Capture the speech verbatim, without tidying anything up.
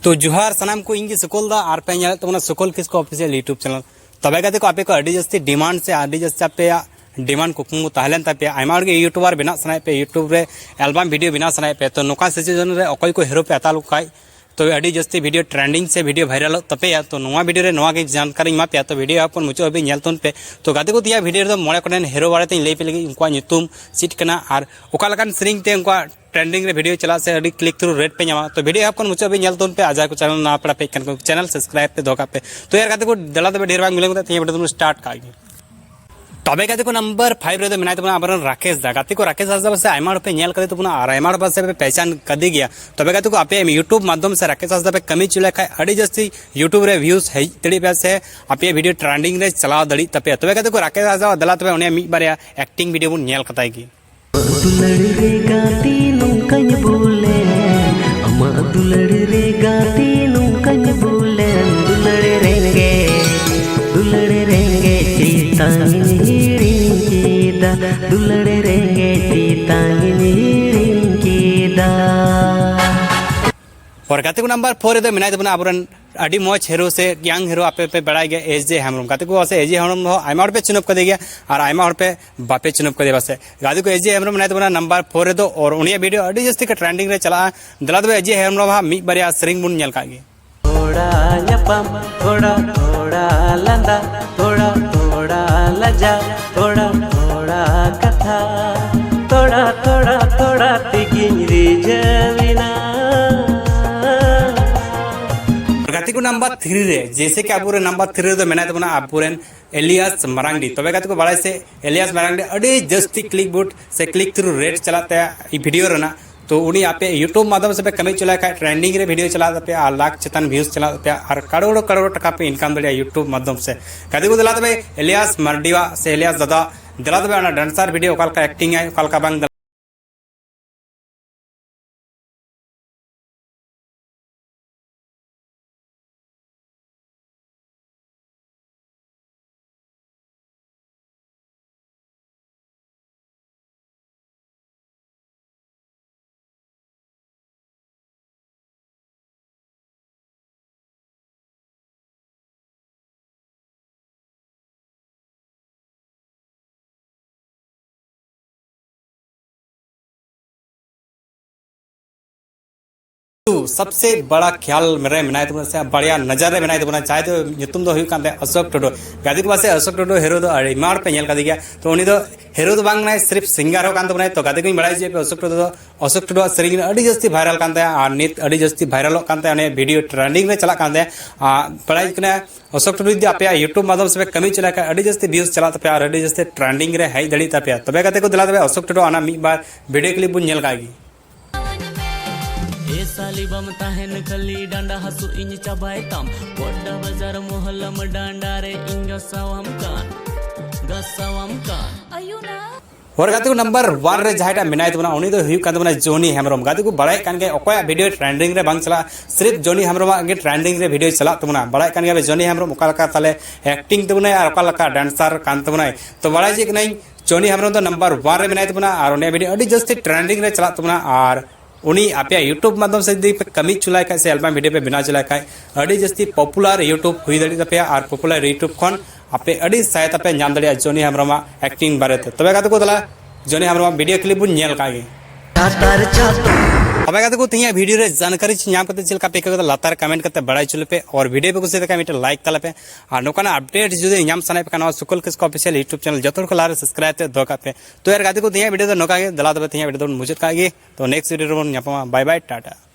ᱛᱚ ᱡᱚᱦᱟᱨ ᱥᱟᱱᱟᱢ ᱠᱚ, ᱤᱧ ᱜᱮ ᱥᱩᱠᱚᱞ ᱫᱟ ᱟᱨ ᱯᱮ ᱧᱮᱞᱮᱫ ᱛᱟᱵᱚᱱᱟ ᱥᱩᱠᱚᱞ ᱠᱤᱥᱠᱩ official YouTube channel᱾ ᱛᱚᱵᱮ ᱜᱟᱛᱮ ᱠᱚ, ᱟᱯᱮ ᱠᱚ ᱟᱹᱰᱤ ᱡᱟᱹᱥᱛᱤ demand ᱥᱮ ᱟᱹᱰᱤ ᱡᱟᱹᱥᱛᱤ ᱟᱯᱮᱭᱟᱜ demand ᱠᱩᱠᱢᱩ ᱛᱟᱦᱮᱸ ᱞᱮᱱ ᱛᱟᱯᱮᱭᱟ, ᱟᱭᱢᱟ ᱦᱚᱲ ᱜᱮ YouTuber ᱵᱮᱱᱟᱜ ᱥᱟᱱᱟᱭᱮᱫ ᱯᱮᱭᱟ, YouTube ᱨᱮ album video ᱵᱮᱱᱟᱣ ᱥᱟᱱᱟᱭᱮᱫ ᱯᱮᱭᱟ᱾ ᱛᱚ ᱱᱚᱝᱠᱟ situation ᱨᱮ ᱚᱠᱚᱭ ᱠᱚ hero ᱯᱮ ᱦᱟᱛᱟᱣ ᱞᱮᱠᱚ ᱠᱷᱟᱡ ᱛᱚᱵᱮ ᱟᱹᱰᱤ ᱡᱟᱹᱥᱛᱤ video trending ᱥᱮ video viralᱚᱜ ᱛᱟᱯᱮᱭᱟ᱾ ᱛᱚ ᱱᱚᱣᱟ video ᱨᱮ ᱱᱚᱣᱟ ᱜᱮ ᱡᱟᱱᱠᱟᱨᱤᱧ ᱮᱢᱟ ᱯᱮᱭᱟ᱾ ᱛᱚ video ᱮᱦᱚᱵ ᱠᱷᱚᱱ ᱢᱩᱪᱟᱹᱫ ᱦᱟᱹᱵᱤᱡ ᱧᱮᱞ ᱛᱟᱵᱚᱱ ᱯᱮ᱾ ᱛᱚ ᱜᱟᱛᱮ ᱠᱚ, ᱛᱮᱭᱟᱜ video ᱨᱮᱫᱚ ᱢᱚᱬᱮ ᱜᱚᱴᱮᱱ hero ᱵᱟᱨᱮᱛᱮᱧ ᱞᱟᱹᱭ ᱯᱮ ᱞᱟᱹᱜᱤᱫ, ᱩᱱᱠᱩᱣᱟᱜ ᱧᱩᱛᱩᱢ ᱪᱮᱫ ᱠᱟᱱᱟ ᱟᱨ ᱚᱠᱟ ᱞᱮᱠᱟᱱ ᱥᱮᱨᱮᱧ ᱛᱮ ᱩᱱᱠᱩᱣᱟᱜ trending ᱨᱮ video ᱪᱟᱞᱟᱜ ᱥᱮ ᱟᱹᱰᱤ click through rate ᱯᱮ ᱧᱟᱢᱟ᱾ ᱛᱚ video ᱮᱦᱚᱵ ᱠᱷᱚᱱ ᱢᱩᱪᱟᱹᱫ ᱦᱟᱹᱵᱤᱡ ᱧᱮᱞ ᱛᱟᱵᱚᱱ ᱯᱮ᱾ ᱟᱨ ᱡᱟᱦᱟᱸᱭ ᱠᱚ channel ᱱᱟᱣᱟ ᱯᱮᱲᱟ ᱯᱮ ᱦᱮᱡ ᱠᱟᱱ ᱠᱚ, channel subscribe ᱯᱮ ᱫᱚᱦᱚ ᱠᱟᱜ ᱯᱮ᱾ ᱛᱚ ᱭᱟᱨ ᱜᱟᱛᱮ ᱠᱚ, ᱫᱮᱞᱟ ᱛᱚᱵᱮ ᱰᱷᱮᱨ ᱵᱟᱝ ᱵᱤᱞᱚᱢ ᱠᱟᱛᱮ ᱛᱮᱦᱮᱧ video ᱫᱚᱵᱚᱱ start ᱠᱟᱜ ᱜᱮ᱾ ᱛᱚᱵᱮ ᱜᱟᱛᱮ ᱠᱚ, number five ᱨᱮᱫᱚ ᱢᱮᱱᱟᱭ ᱛᱟᱵᱚᱱᱟ ᱟᱵᱚᱨᱮᱱ ᱨᱟᱠᱮᱥ ᱫᱟ᱾ ᱜᱟᱛᱮ ᱠᱚ, ᱨᱟᱠᱮᱥ ᱦᱟᱸᱥᱫᱟ ᱯᱟᱥᱮ ᱟᱭᱢᱟ ᱦᱚᱲ ᱯᱮ ᱧᱮᱞ ᱠᱟᱫᱮ ᱛᱟᱵᱚᱱᱟ ᱟᱨ ᱟᱭᱢᱟ ᱦᱚᱲ ᱯᱟᱥᱮ ᱯᱮ ᱯᱮᱦᱪᱟᱱ ᱠᱟᱫᱮ ᱜᱮᱭᱟ᱾ ᱛᱚᱵᱮ ᱜᱟᱛᱮ ᱠᱚ, ᱟᱯᱮ YouTube ᱢᱟᱫᱽᱫᱷᱚᱢ ᱥᱮ ᱨᱟᱠᱮᱥ ᱦᱟᱸᱥᱫᱟ ᱯᱮ ᱠᱟᱹᱢᱤ ᱦᱚᱪᱚ ᱞᱮᱠᱷᱟᱡ ᱟᱹᱰᱤ ᱡᱟᱹᱥᱛᱤ YouTube ᱨᱮ views ᱦᱮᱡ ᱫᱟᱲᱮᱭᱟᱜ ᱯᱮᱭᱟ ᱥᱮ ᱟᱯᱮᱭᱟᱜ video trending ᱨᱮ ᱪᱟᱞᱟᱣ ᱫᱟᱲᱮᱭᱟᱜ ᱛᱟᱯᱮᱭᱟ᱾ ᱛᱚᱵᱮ ᱜᱟᱛᱮ ᱠᱚ, ᱨᱟᱠᱮᱥ ᱦᱟᱸᱥᱫᱟ, ᱫᱮᱞᱟ ᱛᱚᱵᱮ ᱩᱱᱤᱭᱟᱜ ᱢᱤᱫ ᱵᱟᱨᱭᱟ acting video ᱵᱚᱱ ᱧᱮᱞ ᱠᱟᱛᱟᱭ ᱜᱮ᱾ ᱫᱩᱞᱟᱹᱲ ᱨᱮ ᱜᱟᱛᱮ ᱱᱚᱝᱠᱟᱧ ᱵᱩᱞᱮᱱ, ᱟᱢᱟᱜ ᱫᱩᱞᱟᱹᱲ ᱨᱮ ᱜᱟᱛᱮ ᱱᱚᱝᱠᱟᱧ ᱵᱩᱞᱮᱱ, ᱫᱩᱞᱟᱹᱲ ᱨᱮᱸᱜᱮᱡ, ᱫᱩᱞᱟᱹᱲ ᱨᱮᱸᱜᱮᱡ ᱛᱮᱛᱟᱝ ᱤᱧ ᱦᱤᱲᱤᱧ ᱠᱮᱫᱟ, ᱫᱩᱞᱟᱹᱲ ᱨᱮᱸᱜᱮᱡ ᱛᱮᱛᱟᱝ ᱤᱧ ᱦᱤᱲᱤᱧ ᱠᱮᱫᱟ᱾ ᱟᱨ ᱜᱟᱛᱮ ᱠᱚ, number four ᱨᱮᱫᱚ ᱢᱮᱱᱟᱭ ᱛᱟᱵᱚᱱᱟ ᱟᱵᱚᱨᱮᱱ ᱟᱹᱰᱤ ᱢᱚᱡᱽ hero ᱥᱮ young hero, ᱟᱯᱮ ᱯᱮ ᱵᱟᱲᱟᱭ ᱜᱮᱭᱟ, S J ᱦᱮᱢᱵᱨᱚᱢ᱾ ᱜᱟᱛᱮ ᱠᱚ, ᱥᱮ S J ᱦᱮᱢᱵᱨᱚᱢ ᱫᱚ ᱟᱭᱢᱟ ᱦᱚᱲ ᱯᱮ ᱪᱤᱱᱦᱟᱹᱯ ᱠᱟᱫᱮ ᱜᱮᱭᱟ ᱟᱨ ᱟᱭᱢᱟ ᱦᱚᱲ ᱯᱮ ᱵᱟᱯᱮ ᱪᱤᱱᱦᱟᱹᱯ ᱠᱟᱫᱮᱭᱟ ᱯᱟᱥᱮ᱾ ᱜᱟᱛᱮ ᱠᱚ, S J ᱦᱮᱢᱵᱨᱚᱢ ᱢᱮᱱᱟᱭ ᱛᱟᱵᱚᱱᱟ number four ᱨᱮᱫᱚ, ᱟᱨ ᱩᱱᱤᱭᱟᱜ video ᱟᱹᱰᱤ ᱡᱟᱹᱥᱛᱤ ᱜᱮ trending ᱨᱮ ᱪᱟᱞᱟᱜᱼᱟ᱾ ᱫᱮᱞᱟ ᱛᱚᱵᱮ S J ᱦᱮᱢᱵᱨᱚᱢ ᱦᱟᱸᱜ ᱢᱤᱫ ᱵᱟᱨᱭᱟ ᱥᱮᱨᱮᱧ ᱵᱚᱱ ᱧᱮᱞ ᱠᱟᱜ ᱜᱮ᱾ ᱛᱷᱚᱲᱟ ᱧᱟᱯᱟᱢ, ᱛᱷᱚᱲᱟ, ᱛᱷᱚᱲᱟ ᱞᱟᱸᱫᱟ, ᱛᱷᱚᱲᱟ, ᱛᱷᱚᱲᱟ ᱞᱟᱡᱟ, ᱛᱷᱚᱲᱟ, ᱛᱷᱚᱲᱟ ᱠᱟᱛᱷᱟ, ᱛᱷᱚᱲᱟ, ᱛᱷᱚᱲᱟ, ᱛᱷᱚᱲᱟ ᱛᱮᱜᱤᱧ ᱨᱤᱡᱷᱟᱹᱣ ᱮᱱᱟ᱾ ᱜᱟᱛᱮ ᱠᱚ, number three ᱨᱮ, ᱡᱮᱭᱥᱮ ᱠᱤ ᱟᱵᱚᱨᱮᱱ number three ᱨᱮᱫᱚ ᱢᱮᱱᱟᱭ ᱛᱟᱵᱚᱱᱟ ᱟᱵᱚᱨᱮᱱ ᱮᱞᱤᱭᱟᱥ ᱢᱟᱨᱟᱝᱰᱤ᱾ ᱛᱚᱵᱮ ᱜᱟᱛᱮ ᱠᱚ, ᱵᱟᱲᱟᱭ ᱥᱮ ᱮᱞᱤᱭᱟᱥ ᱢᱟᱨᱟᱝᱰᱤ ᱟᱹᱰᱤ ᱡᱟᱹᱥᱛᱤ click vote ᱥᱮ click through rate ᱪᱟᱞᱟᱜ ᱛᱟᱭᱟ video ᱨᱮᱱᱟᱜ᱾ ᱛᱚ ᱩᱱᱤ ᱟᱯᱮ YouTube ᱢᱟᱫᱽᱫᱷᱚᱢ ᱥᱮ ᱯᱮ ᱠᱟᱹᱢᱤ ᱦᱚᱪᱚ ᱞᱮᱠᱷᱟᱡ trending ᱨᱮ video ᱪᱟᱞᱟᱜ ᱛᱟᱯᱮᱭᱟ ᱟᱨ ᱞᱟᱠᱷ ᱪᱮᱛᱟᱱ views ᱪᱟᱞᱟᱜ ᱛᱟᱯᱮᱭᱟ ᱟᱨ ᱠᱟᱨᱳᱲ ᱠᱟᱨᱳᱲ ᱴᱟᱠᱟ ᱯᱮ income ᱫᱟᱲᱮᱭᱟᱜᱼᱟ YouTube ᱢᱟᱫᱽᱫᱷᱚᱢ ᱥᱮ᱾ ᱜᱟᱛᱮ ᱠᱚ, ᱫᱮᱞᱟ ᱛᱚᱵᱮ ᱮᱞᱤᱭᱟᱥ ᱢᱟᱨᱰᱤᱣᱟᱜ ᱥᱮ ᱮᱞᱤᱭᱟᱥ ᱫᱟᱫᱟ, ᱫᱮᱞᱟ ᱛᱚᱵᱮ ᱚᱱᱟ dancer video ᱚᱠᱟ ᱞᱮᱠᱟ acting ᱟᱭ, ᱚᱠᱟ ᱞᱮᱠᱟ ᱵᱟᱝ, सबसे बड़ा ख्याल ᱨᱮ ᱢᱮᱱᱟᱭ ᱛᱟᱵᱚᱱᱟ ᱥᱮ ᱵᱟᱲᱭᱟ ᱱᱚᱡᱚᱨ ᱨᱮ ᱢᱮᱱᱟᱭ ᱛᱟᱵᱚᱱᱟ, ᱡᱟᱦᱟᱸᱭ ᱫᱚ ᱧᱩᱛᱩᱢ ᱫᱚ ᱦᱩᱭᱩᱜ ᱠᱟᱱ ᱛᱟᱭᱟ ᱚᱥᱳᱠ ᱴᱩᱰᱩ᱾ ᱜᱟᱛᱮ ᱠᱚ, ᱯᱟᱥᱮ ᱚᱥᱳᱠ ᱴᱩᱰᱩ ᱦᱤᱨᱳ ᱫᱚ ᱟᱹᱰᱤ ᱢᱟᱲ ᱯᱮ ᱧᱮᱞ ᱠᱟᱫᱮ ᱜᱮᱭᱟ᱾ ᱛᱚ ᱩᱱᱤ ᱫᱚ ᱦᱤᱨᱳ ᱫᱚ ᱵᱟᱝ ᱠᱟᱱᱟᱭ, ᱥᱤᱨᱯ ᱥᱤᱝᱜᱟᱨ ᱦᱚᱸ ᱠᱟᱱ ᱛᱟᱵᱚᱱᱟᱭ᱾ ᱛᱚ ᱜᱟᱛᱮ ᱠᱚᱧ ᱵᱟᱲᱟᱭ ᱦᱚᱪᱚᱭᱮᱫ ᱯᱮ, ᱚᱥᱳᱠ ᱴᱩᱰᱩ ᱫᱚ, ᱚᱥᱳᱠ ᱴᱩᱰᱩᱣᱟᱜ ᱥᱮᱨᱮᱧ ᱟᱹᱰᱤ ᱡᱟᱹᱥᱛᱤ ᱵᱷᱟᱭᱨᱟᱞ ᱠᱟᱱ ᱛᱟᱭᱟ ᱟᱨ ᱱᱤᱛ ᱟᱹᱰᱤ ᱡᱟᱹᱥᱛᱤ ᱵᱷᱟᱭᱨᱟᱞᱚᱜ ᱠᱟᱱ ᱛᱟᱭᱟ, ᱚᱱᱮ ᱵᱷᱤᱰᱤᱭᱳ ᱴᱨᱮᱱᱰᱤᱝ ᱨᱮ ᱪᱟᱞᱟᱜ ᱠᱟᱱ ᱛᱟᱭᱟ᱾ ᱟᱨ ᱵᱟᱲᱟᱭ ᱠᱟᱱᱟ ᱚᱥᱳᱠ ᱴᱩᱰᱩ ᱡᱩᱫᱤ ᱟᱯᱮᱭᱟᱜ YouTube ᱢᱟᱫᱽᱫᱷᱚᱢ ᱥᱮ ᱯᱮ ᱠᱟᱹᱢᱤ ᱦᱚᱪᱚ ᱞᱮᱠᱷᱟᱱ ᱟᱹᱰᱤ ᱡᱟᱹᱥᱛᱤ ᱵᱷᱤᱭᱩᱡᱽ ᱪᱟᱞᱟᱜ ᱛᱟᱯᱮᱭᱟ ᱟᱨ ᱟᱹᱰᱤ ᱡᱟᱹᱥᱛᱤ ᱴᱨᱮᱱᱰᱤᱝ ᱨᱮ ᱦᱮᱡ ᱫᱟᱲᱮᱭᱟᱜ ᱛᱟᱯᱮᱭᱟ᱾ ᱛᱚᱵᱮ ᱜᱟᱛᱮ ᱠᱚ, ᱫᱮᱞᱟ ᱛᱚᱵᱮ ᱚᱥᱳᱠ ᱴᱩᱰᱩ ᱚᱱᱟ ᱢᱤᱫ ᱵᱟᱨ ᱵᱷᱤᱰᱤᱭᱳ ᱠᱞᱤᱯ ᱵᱚᱱ ᱧᱮᱞ ᱠᱟᱜ ᱜᱮ᱾ ᱮ ᱥᱟᱞᱤ ᱵᱟᱢ ᱛᱟᱦᱮᱱ ᱠᱷᱟᱹᱞᱤ ᱰᱟᱸᱰᱟ ᱦᱟᱹᱥᱩ ᱤᱧ ᱪᱟᱵᱟᱭ ᱛᱟᱢ᱾ ᱜᱚᱰᱟ ᱵᱟᱡᱟᱨ ᱢᱚᱦᱞᱟᱢ ᱰᱟᱸᱰᱟ ᱨᱮ ᱤᱧ ᱜᱟᱥᱟᱣᱟᱢ ᱠᱟᱱ, ᱜᱟᱥᱟᱣᱟᱢ ᱠᱟᱱ᱾ ᱦᱚᱨ ᱜᱟᱛᱮ ᱠᱚ, ᱱᱟᱢᱵᱟᱨ ᱚᱣᱟᱱ ᱨᱮ ᱡᱟᱦᱟᱸᱭᱴᱟᱜ ᱢᱮᱱᱟᱭ ᱛᱟᱵᱚᱱᱟ, ᱩᱱᱤ ᱫᱚ ᱦᱩᱭᱩᱜ ᱠᱟᱱ ᱛᱟᱵᱚᱱᱟ ᱡᱚᱱᱤ ᱦᱮᱢᱵᱨᱚᱢ᱾ ᱜᱟᱛᱮ ᱠᱚ, ᱵᱟᱲᱟᱭ ᱠᱟᱱ ᱜᱮ ᱚᱠᱚᱭᱟᱜ ᱵᱷᱤᱰᱤᱭᱳ ᱴᱨᱮᱱᱰᱤᱝ ᱨᱮ ᱵᱟᱝ ᱪᱟᱞᱟᱜᱼᱟ, ᱥᱤᱨᱯ ᱡᱚᱱᱤ ᱦᱮᱢᱵᱨᱚᱢᱟᱜ ᱜᱮ ᱴᱨᱮᱱᱰᱤᱝ ᱨᱮ ᱵᱷᱤᱰᱤᱭᱳ ᱪᱟᱞᱟᱜ ᱛᱟᱵᱚᱱᱟ᱾ ᱵᱟᱲᱟᱭ ᱠᱟᱱ ᱜᱮᱭᱟ ᱯᱮ ᱡᱚᱱᱤ ᱦᱮᱢᱵᱨᱚᱢ ᱚᱠᱟ ᱞᱮᱠᱟ ᱛᱟᱞᱮ ᱮᱠᱴᱤᱝ ᱛᱟᱵᱚᱱᱟᱭ ᱟᱨ ᱚᱠᱟ ᱞᱮᱠᱟ ᱰᱟᱱᱥᱟᱨ ᱠᱟᱱ ᱛᱟᱵᱚᱱᱟᱭ᱾ ᱛᱚ ᱵᱟᱲᱟᱭ ᱪᱮᱫ ᱠᱟᱱᱟᱹᱧ, ᱡᱚᱱᱤ ᱦᱮᱢᱵᱨᱚᱢ ᱫᱚ ᱱᱟᱢᱵᱟᱨ ᱚᱣᱟᱱ ᱨᱮ ᱢᱮᱱᱟᱭ ᱛᱟᱵᱚᱱᱟ ᱟᱨ ᱩᱱᱤᱭᱟᱜ ᱵᱷᱤᱰᱤᱭᱳ ᱟᱹᱰᱤ ᱡᱟᱹᱥᱛᱤ ᱴᱨᱮᱱᱰᱤᱝ ᱨᱮ ᱪᱟᱞᱟᱜ ᱛᱟᱵᱚᱱᱟ᱾ ᱟᱨ ᱩᱱᱤ ᱟᱯᱮᱭᱟᱜ YouTube ᱢᱟᱫᱽᱫᱷᱚᱢ ᱥᱮ ᱡᱩᱫᱤ ᱯᱮ ᱠᱟᱹᱢᱤ ᱦᱚᱪᱚ ᱞᱟᱭ ᱠᱷᱟᱡ ᱥᱮ ᱮᱞᱵᱟᱢ ᱵᱷᱤᱰᱤᱭᱳ ᱯᱮ ᱵᱮᱱᱟᱣ ᱦᱚᱪᱚ ᱞᱟᱭ ᱠᱷᱟᱡ, ᱟᱹᱰᱤ ᱡᱟᱹᱥᱛᱤ ᱯᱚᱯᱩᱞᱟᱨ YouTube ᱦᱩᱭ ᱫᱟᱲᱮᱭᱟᱜ ᱛᱟᱯᱮᱭᱟ ᱟᱨ ᱯᱚᱯᱩᱞᱟᱨ YouTube ᱠᱷᱚᱱ ᱟᱯᱮ ᱟᱹᱰᱤ ᱥᱟᱭ ᱛᱟᱯᱮ ᱧᱟᱢ ᱫᱟᱲᱮᱭᱟᱜᱼᱟ ᱡᱚᱱᱤ ᱦᱮᱢᱵᱨᱚᱢᱟᱜ ᱮᱠᱴᱤᱝ ᱵᱟᱨᱮᱛᱮ᱾ ᱛᱚᱵᱮ ᱜᱟᱛᱮ ᱠᱚ, ᱫᱮᱞᱟ ᱡᱚᱱᱤ ᱦᱮᱢᱵᱨᱚᱢᱟᱜ ᱵᱷᱤᱰᱤᱭᱳ ᱠᱞᱤᱯ ᱵᱚᱱ ᱧᱮᱞ ᱠᱟᱜ ᱜᱮ᱾ ᱛᱚᱵᱮ ᱜᱟᱛᱮ ᱠᱚ, ᱛᱮᱦᱮᱧᱟᱜ ᱵᱷᱤᱰᱤᱭᱳ ᱨᱮ ᱡᱟᱱᱠᱟᱨᱤ ᱧᱟᱢ ᱠᱟᱛᱮ ᱪᱮᱫ ᱞᱮᱠᱟ ᱯᱮ ᱟᱹᱭᱠᱟᱹᱣ ᱠᱮᱫᱟ, ᱞᱟᱛᱟᱨ ᱠᱚᱢᱮᱱᱴ ᱠᱟᱛᱮ ᱵᱟᱲᱟᱭ ᱦᱚᱪᱚ ᱞᱮᱯᱮ᱾ ᱟᱨ ᱵᱷᱤᱰᱤᱭᱳ ᱯᱮ ᱠᱩᱥᱤᱭᱟᱫ ᱠᱷᱟᱡ ᱢᱤᱫᱴᱮᱱ ᱞᱟᱭᱤᱠ ᱛᱟᱞᱮ ᱯᱮ᱾ ᱟᱨ ᱱᱚᱝᱠᱟᱱᱟᱜ ᱟᱯᱰᱮᱴ ᱡᱩᱫᱤ ᱧᱟᱢ ᱥᱟᱱᱟᱭᱮᱫ ᱯᱮ ᱠᱷᱟᱱ, ᱱᱚᱣᱟ ᱥᱩᱠᱚᱞ ᱠᱤᱥᱠᱩ ᱚᱯᱷᱤᱥᱤᱭᱟᱞ YouTube ᱪᱮᱱᱮᱞ ᱡᱚᱛᱚ ᱦᱚᱲ ᱠᱚ ᱞᱟᱦᱟ ᱨᱮ ᱥᱟᱵᱥᱠᱨᱟᱭᱤᱵ ᱛᱮ ᱫᱚᱦᱚ ᱠᱟᱜ ᱯᱮ᱾ ᱛᱚ ᱭᱟᱨ ᱜᱟᱛᱮ ᱠᱚ, ᱛᱮᱦᱮᱧᱟᱜ ᱵᱷᱤᱰᱤᱭᱳ ᱫᱚ ᱱᱚᱝᱠᱟ ᱜᱮ᱾ ᱫᱮᱞᱟ ᱛᱚᱵᱮ ᱛᱮᱦᱮᱧᱟᱜ ᱵᱷᱤᱰᱤᱭᱳ ᱫᱚᱵᱚᱱ ᱢᱩᱪᱟᱹᱫ ᱠᱟᱜ ᱜᱮ᱾ ᱛᱚ ᱱᱮᱠᱥᱴ ᱵᱷᱤᱰᱤᱭᱳ ᱨᱮᱵᱚᱱ ᱧᱟᱯᱟᱢᱟ᱾ ᱵᱟᱭ ᱵᱟᱭ, ᱴᱟᱴᱟ᱾